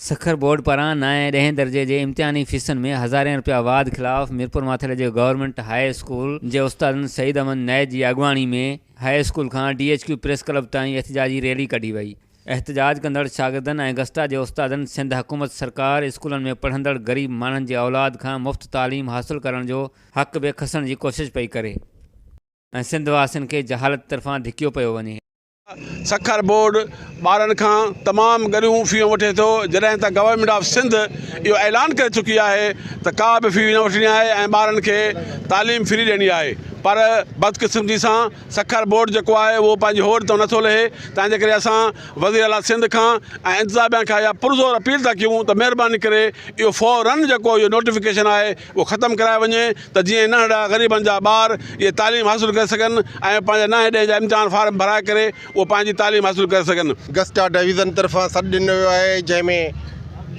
Sukkur board پاران نائين ۽ ڏهين درجي جي امتحاني فيسن ۾ هزارين رپيا واڌ خلاف ميرپورماٿيلي جي گورنمينٽ هاء اسڪول جي استادن سعيد احمد نائچ جي اڳواڻي ۾ هاء اسڪول کان D H Q press club تائين احتجاجي ريلي ڪڍي وئي. احتجاج ڪندڙ شاگردن ۽ گسٽا جي استادن سنڌ حڪومت سرڪار اسڪولن ۾ پڙهندڙ غريب ماڻهن جي اولاد کان مفت تعليم حاصل ڪرڻ جو حق به کسڻ جي ڪوشش پئي ڪري ۽ سنڌ واسين کي جهالت طرفان ڌڪيو پيو وڃي. سکر بورڊ ٻارن کان تمام ڳريون فيون وٺي ٿو جڏهن ته گورنمينٽ آف سنڌ اهو اعلان ڪري چڪي آهي ته ڪا به في نه وٺڻي آهي ۽ ٻارن کي تعليم فري ڏيڻي آهي پر بدقسمتي سان سکر بورڊ جيڪو آهي اهو پنهنجي هوڏ تان نٿو لهي تنهن جي ڪري اسان وزير اعليٰ سنڌ کان ۽ انتظاميا کان اها پرزور اپيل ٿا ڪيون ته مهرباني ڪري اهو فورن جيڪو اهو نوٽيفڪيشن آهي اهو ختم ڪرايو وڃي ته جيئن ننڍڙا غريبن جا ٻار اهي تعليم حاصل ڪري سگهن ۽ پنهنجا نائين ڏهين جا امتحان فارم ڀرائي ڪري اهو پنهنجي تعليم حاصل ڪري سگهن. گسٽا ڊويزن طرفان سڏ ڏنو ويو آهي جنهن ۾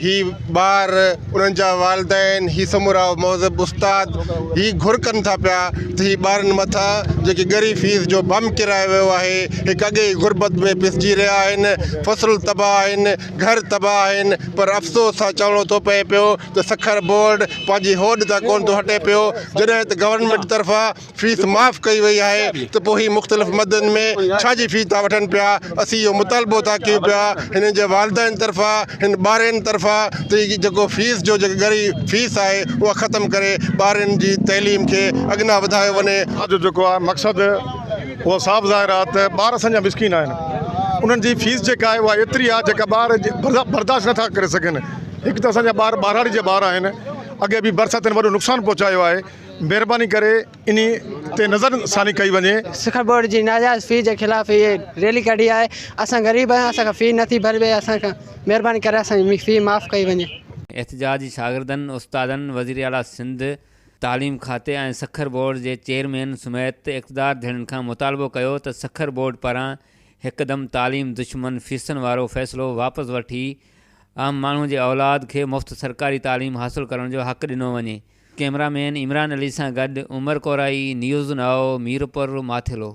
هي ٻار انهن جا والدين هي سمورا مهذب استاد هي گهر ڪن ٿا پيا ته هي ٻارن مٿان جيڪي ڳري فيس جو بم ڪيرايو ويو آهي هڪ اڳي ئي غربت ۾ پسجي رهيا آهن فصل تباهه آهن گهر تباهه آهن پر افسوس سان چوڻو ٿو پئي پيو ته سکر بورڊ پنهنجي هوڏ تان ڪونه ٿو هٽي پيو جڏهن ته گورنمينٽ طرفان فيس معاف ڪئي وئي آهي ته پوء هي مختلف مدن ۾ ڇا جي فيس ٿا وٺن پيا اسين اهو مطالبو ٿا ڪيون پيا هنن جي والدين طرفان هن ٻارين طرفان ته هي جيڪو فيس جو جيڪا ڳري فيس آهي اها ختم ڪري ٻارين جي تعليم کي اڳنا وڌايو وڃي. اڄ جيڪو آهي مقصد اهو صاف ظاهر آهي ته ٻار اسان جا مسڪين آهن انهن جي فيس جيڪا آهي اها ايتري آهي جيڪا ٻار برداشت نٿا ڪري سگهن هڪ ته اسان جا ٻار ٻهراڙي جا ٻار آهن اڳي به برساتن وڏو نقصان پهچايو آهي مهرباني ڪري انهي تي نظر ثاني ڪئي وڃي. سکر بورڊ جي ناجائز في جي خلاف هي ريلي ڪڍي آهي اسان غريب آهيون اسان کان في نٿي ڀربي اسان کان مهرباني ڪري اسان جي في معاف ڪئي وڃي. احتجاجي شاگردن، استادن، وزيراعليٰ سنڌ، تعليم کاتي ۽ سکر بورڊ جي چيئرمين سميت اقتدار ڌڻين کان مطالبو ڪيو ته سکر بورڊ پاران هڪدم تعليم دشمن فيسن وارو فيصلو واپس وٺي عام ماڻهو جي اولاد کي مفت سرڪاري تعليم حاصل ڪرڻ جو حق ڏنو وڃي. ڪئميرا مين عمران علي سان گڏ عمر ڪورائي، نيوز نائو، ميرپور ماٿيلو.